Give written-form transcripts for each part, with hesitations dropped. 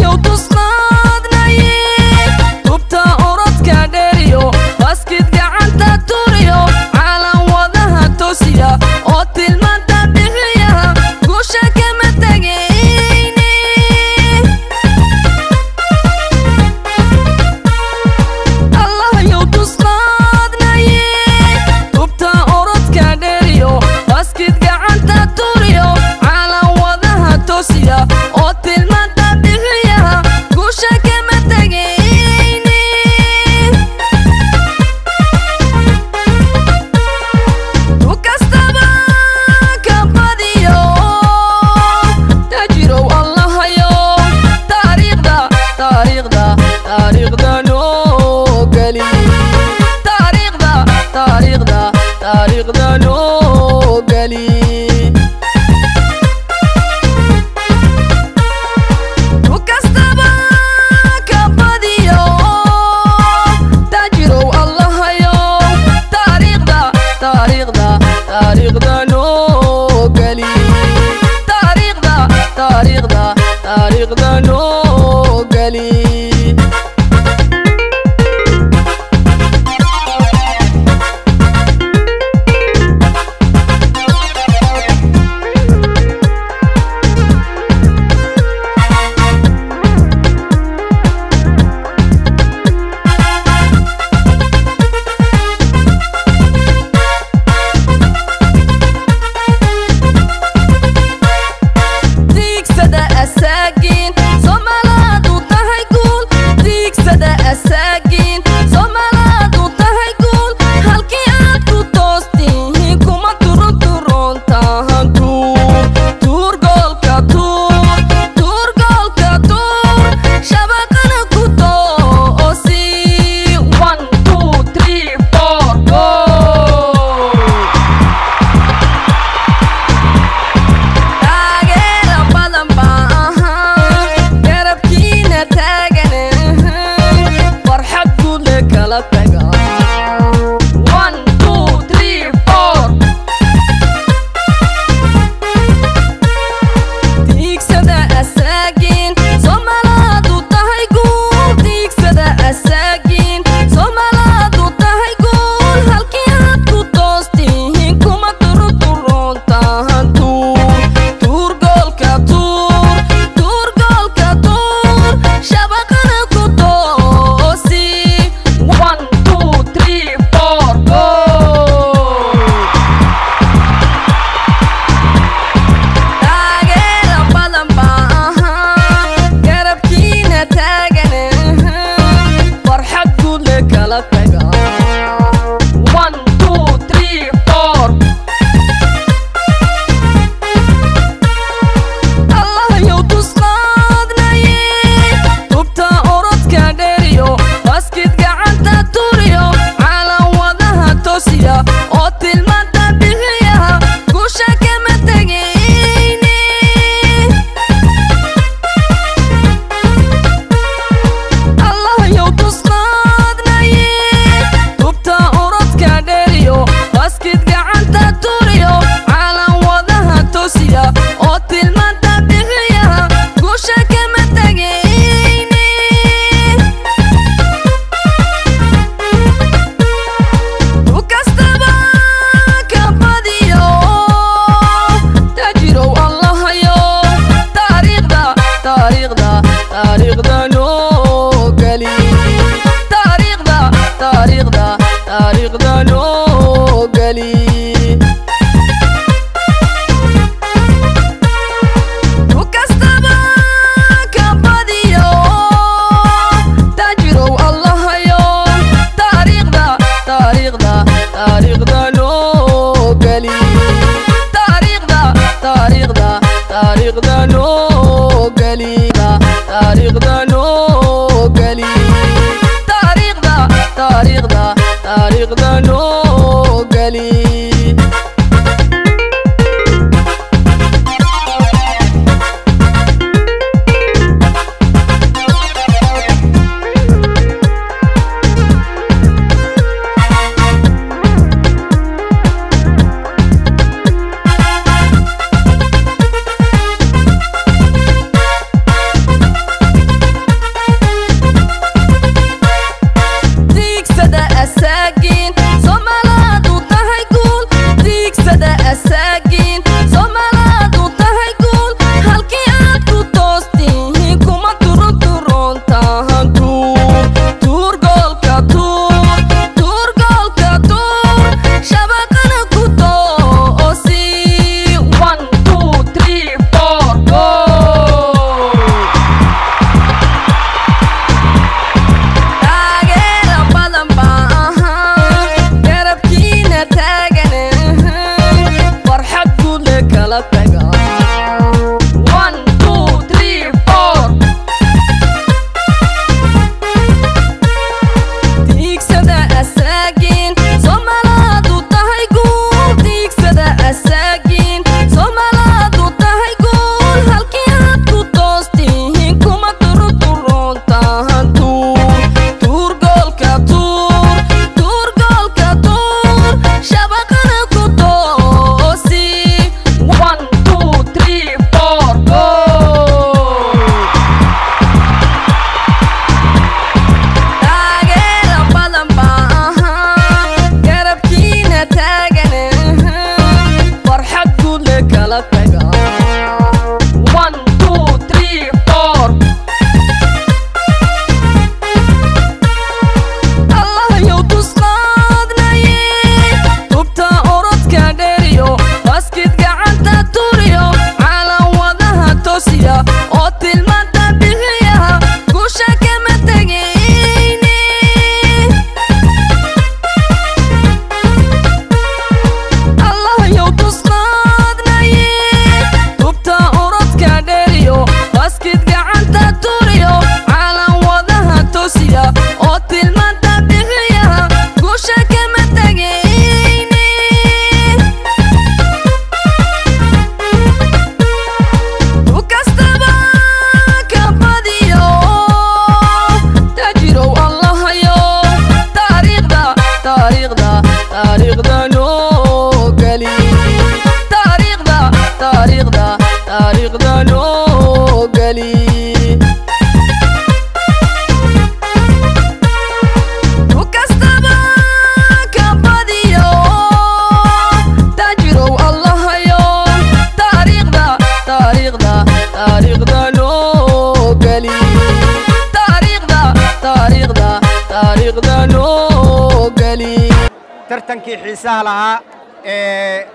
Allahayow tusqaadnaye tubta orodka dheeriyo baskid gacanta tuuriyo calan wadaha toosiya oo tilmaanta bixiya guusha kama tegayne. Allahayow tusqaadnaye tubta orodka dheeriyo baskid gacanta tuuriyo calan wadaha toosiya oo tilmaanta bixiya guusha kama tegayne. Tu kastaba ka badiyo tajirow Allahayow taariikhda taariikhda taariikhda noo geli taariikhda taariikhda taariikhda noo geli. Tu kastaba ka badiyo tajirow Allahayow taariikhda taariikhda taariikhda noo geli taariikhda taariikhda taariikhda noo geli. Tiigsada asaagiin Soomaalaadu tahay guul tiigsada asaagiin Soomaalaadu tahay guul halkii aad ku toostihiin kuma turunturoontahan tuur tuur goolka tuur tuur goolka tuur shabaqana ku toosi 1 2 3 4 go. Taageera badan baa ahaa garabkiina taagan farxad guud le kala taga 1 2 3 4. Tiigsada asaagiin Soomaalaadu tahay guul tiigsada asaagiin Soomaalaadu tahay guul halkii aad ku toostihiin kuma turunturoontahan tuur tuur goolka tuur tuur goolka tuur shabaqana ku toosi 1 2 3 4 go. Taageera badan baa ahaa garabkiina taagan farxad guud le kala taga 1 2 3 4. Allahayow tusqaadnaye tubta orodka dheeriyo baskid gacanta tuuriyo calan wadaha toosiya oo tilmaanta bixiya guusha kama tegayne. Allahayow tusqaadnaye tubta orodka dheeriyo baskid gacanta tuuriyo calan wadaha toosiya oo tilmaanta bixiya guusha kama tegayne. Tu kastaba ka badiyo tajirow Allahayow taariikhda taariikhda taariikhda noo geli taariikhda taariikhda taariikhda noo geli. Tu kastaba ka badiyo tajirow Allahayow taariikhda taariikhda taariikhda noo geli taariikhda taariikhda taariikhda noo geli taariikhda noo geli taariikhda taariikhda taariikhda noo geli. Taariikhda noo geli. Tartankii xiisaha lahaa ee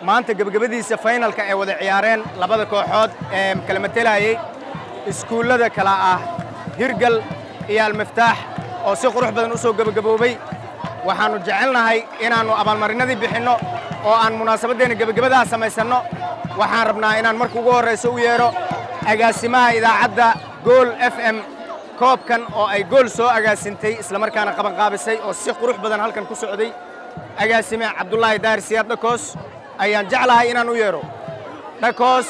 maanta gebagabadiisa finalka ay wada ciyaareen labada kooxood ee kala matelayay iskuullada kala ah Hirgal iyo Almiftaax oo si qurux badan u soo gebagaboobay, waxaannu jecelnahay inaannu abaalmarinadii bixinno oo aan munaasabaddeena gebagabadaa samaysanno. Waxaan rabnaa inaan marka ugu horrayso u yeedho agaasimaha idaacadda Gool FM, koobkan oo ay Gool soo agaasintay islamarkaana qabanqaabisay oo si qurux badan halkan ku socday, agaasime Cabdulaahi Daahir Siyaad Dhakoos ayaan jeclahay inaan u yeedho. Dhakoos.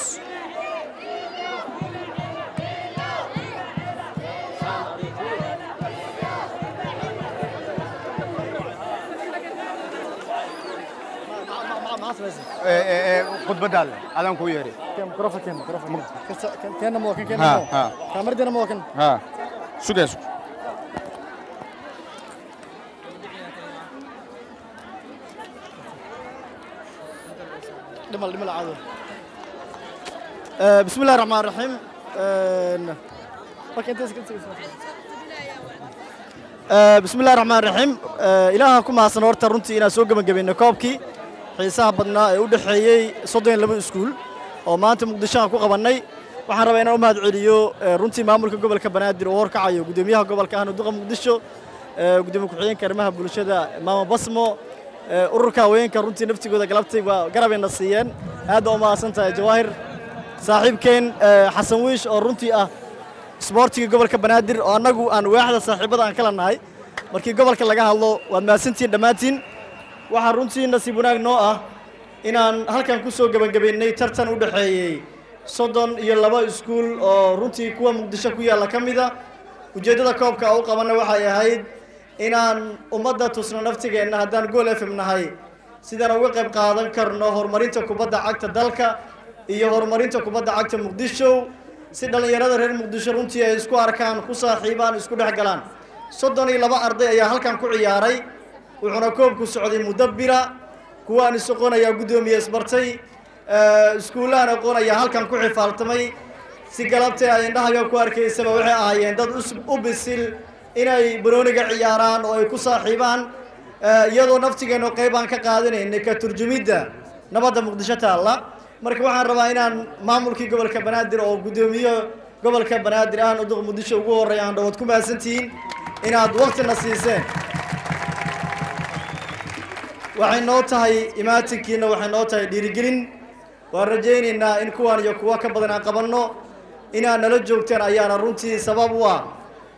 Khudbadaada adaan kuu yeedhay. Microphone keena moo kan keena moo kaamaradiina moo kan. Ha, sugee, sug. Dhimal dhimal caado. بسم الله الرحمن الرحيم. بسم الله الرحمن الرحيم. Ilaaha ku mahadsan horta runtii inaan soo gebagabeynay koobkii xiisaha badnaa ee u dhexeeyey 32 iskuul oo maanta Muqdisho aan ku qabannay. Waxaan rabaa inaan u mahad celiyo runtii maamulka gobolka Banaadir oo horkacayo gudoomiyaha gobolka ahna duqa Muqdisho, gudoomiye ku-xigeenka arrimaha bulshada Maama Basmo, ururka haweenka runtii naftigooda galabtay waa garabayna siiyeen. Aad baa u mahadsan tahay Jawaahir. Saaxiibkeen Xasan Wiish oo runtii ah isboortiga gobolka Banaadir oo annagu aan waaxda saaxiibada aan kala nahay markii gobolka laga hadlo, waad mahadsantihiin dhammaantiin. Waxaa runtii nasiib wanaag noo ah inaan halkan ku soo gebagabeynay tartan u dhexeeyey 32 iskuul oo runtii kuwa Muqdisho ku yaalla ka mida. Ujeeddada koobka u qabanna waxay ahayd inaan ummadda tusno naftigeenna haddaan Gool FM nahay sidaan uga qayb qaadan karno horumarinta kubadda cagta dalka iyo horumarinta kubadda cagta Muqdisho, si dhallinyarada reer Muqdisho runtii ay isku arkaan, ku saaxiibaan, isku dhex galaan. 32 arday ayaa halkan ku ciyaaray, wuxuuna koobku socday muddo bira. Kuwaan isoqonayaa guddoomiye isbartay, iskuullahan aqoonaya halkan ku xifaaltamay. Si galabtay ay indhahaga ku arkaysaba waxay ahaayeen dad u bisil inay banooniga ciyaaraan oo ay ku saaxiibaan, iyadoo naftigeennu qayb aan ka qaadanaynay ka turjumidda nabadda Muqdisho taalla. Marka waxaan rabaa inaan maamulkii gobolka Banaadir oo guddoomiye gobolka Banaadir ahna duqa Muqdisho ugu horreeya aan dhawad ku mahadsantihiin inaad waqtina siiseen. Waxay noo tahay imaatinkiina, waxay noo tahay dhiirigelin. Waan rajaynaynaa in kuwaan iyo kuwa ka badan aan qabanno. Inaad nala joogtaan ayaana runtii sabab u ah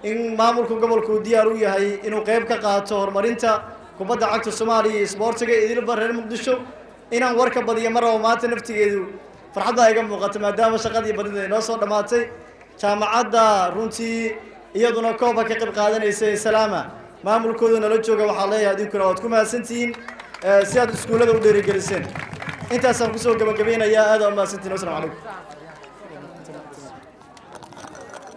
in maamulka gobolku diyaar u yahay inuu qayb ka qaato horumarinta kubadda cagta Soomaaliya iyo isboortiga idilba reer Muqdisho. Inaan warka badiyo maraba maanta naftigeedu farxadda iga muuqata maadaama shaqadii badida inoo soo dhammaatay. Jaamacadda runtii iyaduna koobka ka qayb qaadanaysay Salaama maamulkooda nala jooga, waxaa leeyahay idinkuna waad ku mahadsantihiin si aad iskuullada u dhiirigeliseen. Intaasaan kusoo gabagabeynayaa. Aad aa u mahadsantihiin. Wasalaamu calaykum.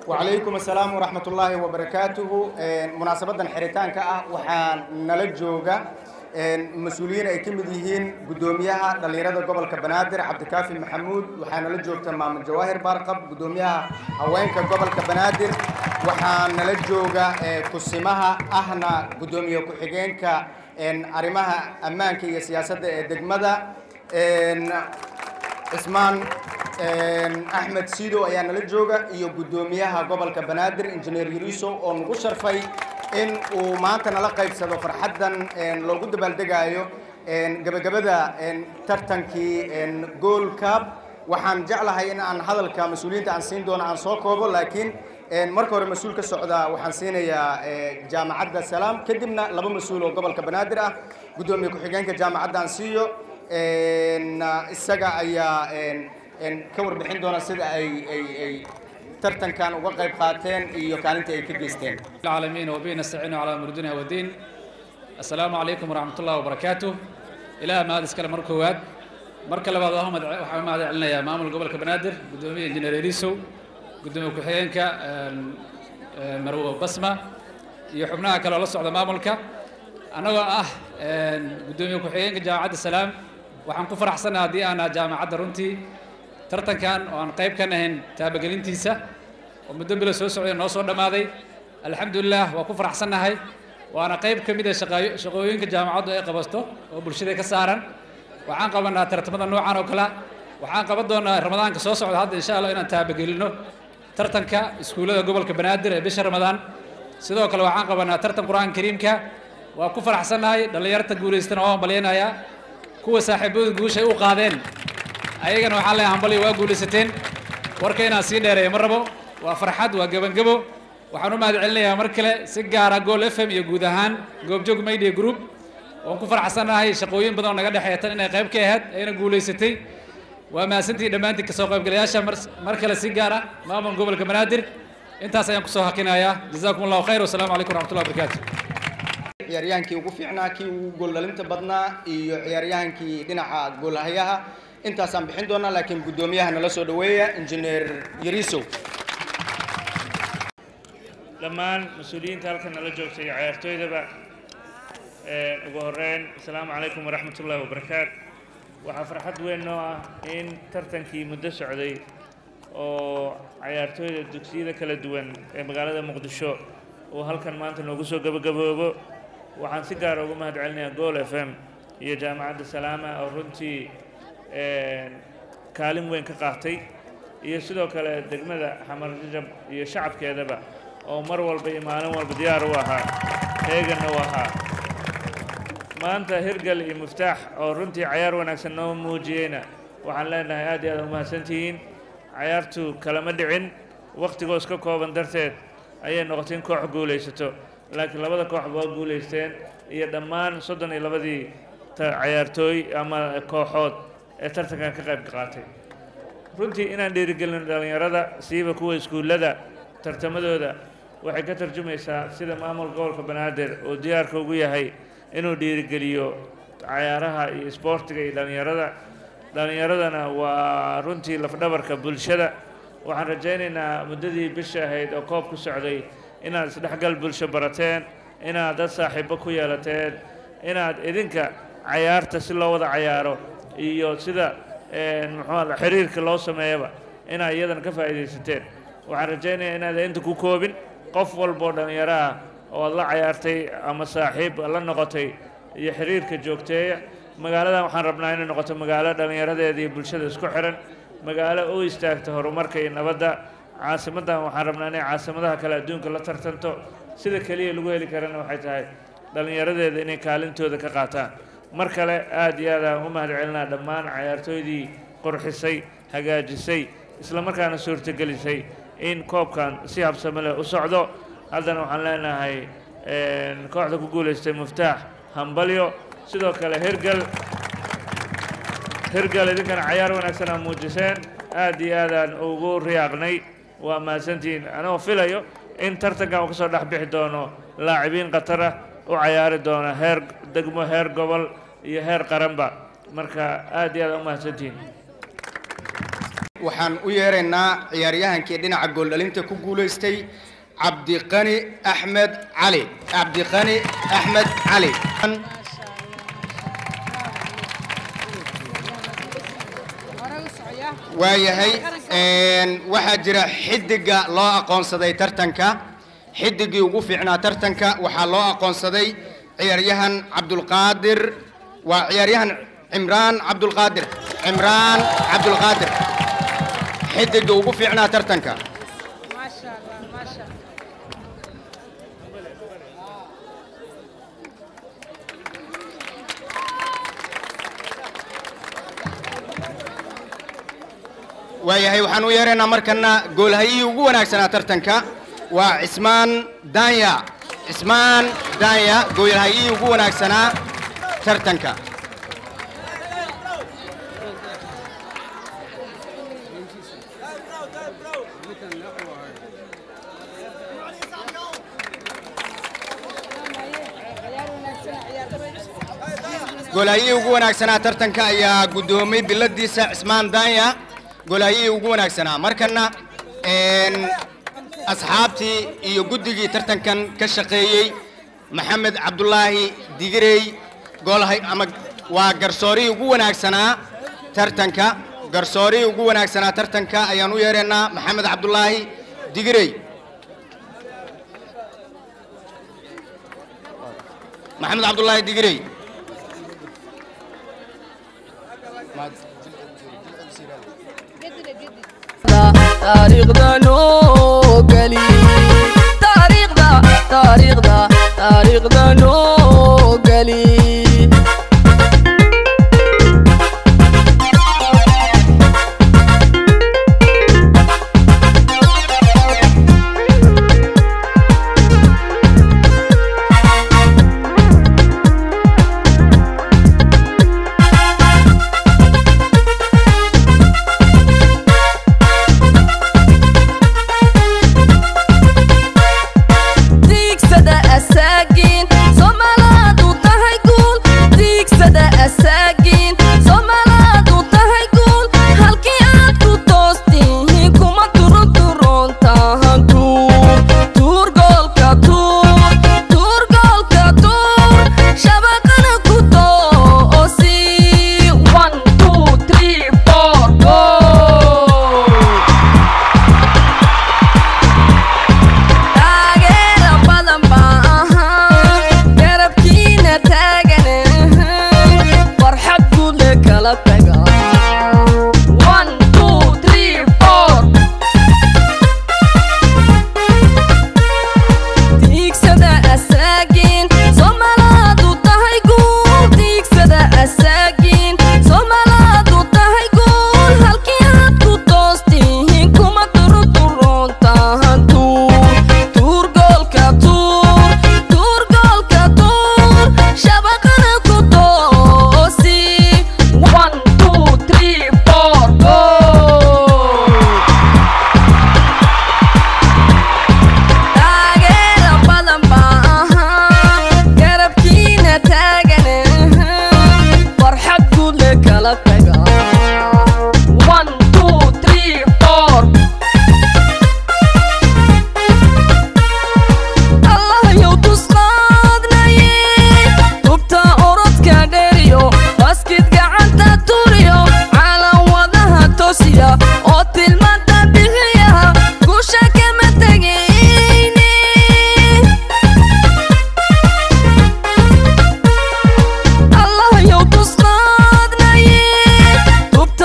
وعليكم السلام ورحمة الله وبركاته. مناسبة xiritaanka ah waxaa nala jooga mas-uuliyiin ay ka mid yihiin guddoomiyaha dhallinyarada gobolka Banaadir Cabdikaafi Maxamuud, waxaa nala joogta Maamud Jawaahir Baarqab, guddoomiyaha haweenka gobolka Banaadir, waxaa nala jooga kusimaha ahna guddoomiye ku-xigeenka arrimaha ammaanka iyo siyaasadda ee degmada Cismaan Axmed Sido ayaa nala jooga, iyo guddoomiyaha gobolka Banaadir Injineer Yariiso oo nagu sharfay in uu maanta nala qaybsado farxaddan loogu dabaaldegaayo gabagabada tartankii Gool Cup. Waxaan jeclahay in aan hadalka mas-uuliyiinta aan siin doono aan soo koobo, laakiin marka hore mas-uul ka socda waxaan siinayaa jaamacadda Salaam, kadibna laba mas-uul oo gobolka Banaadir ah. Guddoomiye ku-xigeenka jaamacadda aan siiyo, isaga ayaa ka warbixin doona sida ay tartankan uga qayb qaateen iyo kaalinta ay ka geysteen. العالمين وبه نستعين على أمور الدنيا والدين. السلام عليكم ورحمة الله وبركاته. إلى ما هذا الكلام مركواد marka labaad waxaan mahad celinayaa maamul gobolka Banaadir, gudoomiye Injineer Elisow, gudoomiye ku-xigeenka Marwo Basma iyo xubnaha kale oo la socda maamulka. Annagoo ah gudoomiye ku-xigeenka jaamacadda Salaam, waxaan ku faraxsanahay haddii aan jaamacadda runtii tartankan oo aan qayb ka nahayn taabagelintiisa oo muddo bilo soo socday noo soo dhammaaday. Alxamdulilah, waa ku faraxsannahay, waana qayb ka mid ah shaqooyinka jaamacaddu ay qabato oo bulshada ka saaran. Waxaan qabanaa tartamada noocan oo kale. Waxaan qaban doonaa Ramadaanka soo socda hadda, insha Allah, inaan taabagelino tartanka iskuullada gobolka Banaadir ee bisha Ramadaan. Sidoo kale waxaan qabanaa tartan Qur-aanka Kariimka. Waa ku faraxsannahay dhallinyarta guulaystana, waa hambalyaynayaa. Kuwa saaxiibadooda guushay u qaadeen ayagana waxaan leeyahay hambalyo, waa guulaysateen. Warka inaan sii dheereeyo ma rabo, waa farxad, waa gebangebo. Waxaan u mahad celinayaa mar kale si gaara Gool FM iyo guud ahaan Goobjoog Media Group. Waan ku faraxsannahay shaqooyin badan oo naga dhexeeya tan inay qayb ka ahayd ayna guulaysatay. Waa mahadsantihiin dhammaantiin kasoo qaybgalayaasha. Mar kale si gaara maamulka gobolka Banaadir. Intaas ayaan kusoo hakinayaa. Jazaakum Allahu khayr, wasalaamu calaykum waraxmatullahi wabarakaatu. Ciyaaryahaankii ugu fiicnaa, kii ugu gooldhalinta badnaa iyo ciyaaryahaankii dhinaca goolhayaha, intaasaan bixin doonaa, laakiin guddoomiyaha nala soo dhaweeya, Injineer Yariisow. Dhammaan mas-uuliyiinta halkan nala joogta iyo ciyaartooydaba, ugu horeyn asalaamu calaykum waraxmat ullahi wabarakaatu. Waxaa farxad weyn noo ah in tartankii muddo socday oo ciyaartooyda dugsiyada kala duwan ee magaalada Muqdisho uu halkan maanta noogu soo gabagaboobo. Waxaan si gaara ugu mahad celinayaa Gool FM iyo Jaamacadda Salaama oo runtii kaalin weyn ka qaatay, iyo sidoo kale degmada Xamar Jajab iyo shacabkeedaba oo mar walba iyo maalin walba diyaar u ahaa, heeganna u ahaa. Maanta Hirgal iyo Muftaax oo runtii cayaar wanaagsan noo muujiyeyna waxaan leenahay aad iyo aad umahadsantihiin. Cayaartu kalama dhicin, wakhtigoos ka kooban darteed ayay noqotay in koox guulaysato, laakiin labada kooxba waa guulaysteen iyo dhammaan 32-dii cayaartooy ama kooxood ee tartankan ka qayb qaatay. Runtii inaan dhiirigelino dhallinyarada, siiba kuwa iskuullada, tartamadooda waxay ka tarjumaysaa sida maamulka gobolka Banaadir uu diyaarka ugu yahay inuu dhiirigeliyo cayaaraha iyo isboortiga iyo dhallinyarada. Dhallinyaradana waa runtii lafdhabarka bulshada. Waxaan rajaynaynaa muddadii bisha ahayd oo koob ku socday inaad isdhexgal bulsho barateen, inaad dad saaxiibo ku yeelateen, inaad idinka cayaarta si loo wada cayaaro iyo sida muxuu xiriirka loo sameeyaba inaad iyadana ka faa'iidaysateen. Waxaan rajaynayaa inaad inta ku koobin. Qof walboo dhallinyaro ah oo aad la cayaartay ama saaxiib la noqotay iyo xiriirka joogteeya. Magaaladan waxaan rabnaa inay noqoto magaalo dhallinyaradeeda iyo bulshada isku xiran, magaalo u istaagta horumarka iyo nabadda. Caasimaddan waxaan rabnaa inay caasimadaha kale adduunka la tartanto. Sida keliya lagu heli karana waxay tahay dhallinyaradeeda inay kaalintooda ka qaataan. Mar kale aad iyo aad aan u mahad celinaa dhammaan cayaartooydii qurxisay, hagaajisay, isla markaana suurtagelisay in koobkan si habsame leh u socdo. Haddana waxaan leenahay kooxda ku guulaystay Muftaax hambalyo, sidoo kale Hirgal. Hirgal, idinkana cayaar wanaagsan aa muujiseen, aad iyo aadaan ugu riyaaqnay, waa mahadsantihiin. Anigoo filayo in tartankan uu kasoo dhex bixi doono laacibiin khatar ah u cayaari doona heer degmo, heer gobol iyo heer qaranba. Marka aad iyo aad u mahadsantihiin. Waxaan u yeeraynaa ciyaaryahankii dhinaca gooldhalinta ku guulaystay, Cabdiqani Axmed Cali. Cabdiqani Axmed Cali. Waayahay, waxaa jira xidiga loo aqoonsaday tartanka. Xidigii ugu fiicnaa tartanka waxaa loo aqoonsaday ciyaaryahan Cabdulqaadir, waa ciyaaryahan Cimraan Cabdulqaadir. Cimraan Cabdulqaadir, xidiga ugu fiicnaa tartanka. Maasha Allah, maasha. Waayahay, waxaan u yeeraynaa markana goolhayihii ugu wanaagsanaa tartanka, waa Cismaan Daanya. Cismaan Daanya, goolhayihii ugu wanaagsanaa tartanka. Goolhayihii ugu wanaagsanaa tartanka ayaa guddoomay biladiisa, Cismaan Daanya, goolhayihii ugu wanaagsanaa. Markana asxaabtii iyo guddigii tartankan ka shaqeeyey, Maxamed Cabdulaahi Digirey, goolhay ama waa garsoorihii ugu wanaagsanaa tartanka. Garsoorihii ugu wanaagsanaa tartanka ayaan u yeeraynaa, Maxamed Cabdulaahi Digirey. Maxamed Cabdulaahi Digirey. Taariikhda noo geli, taariikhda, taariikhda, taariikhda noo.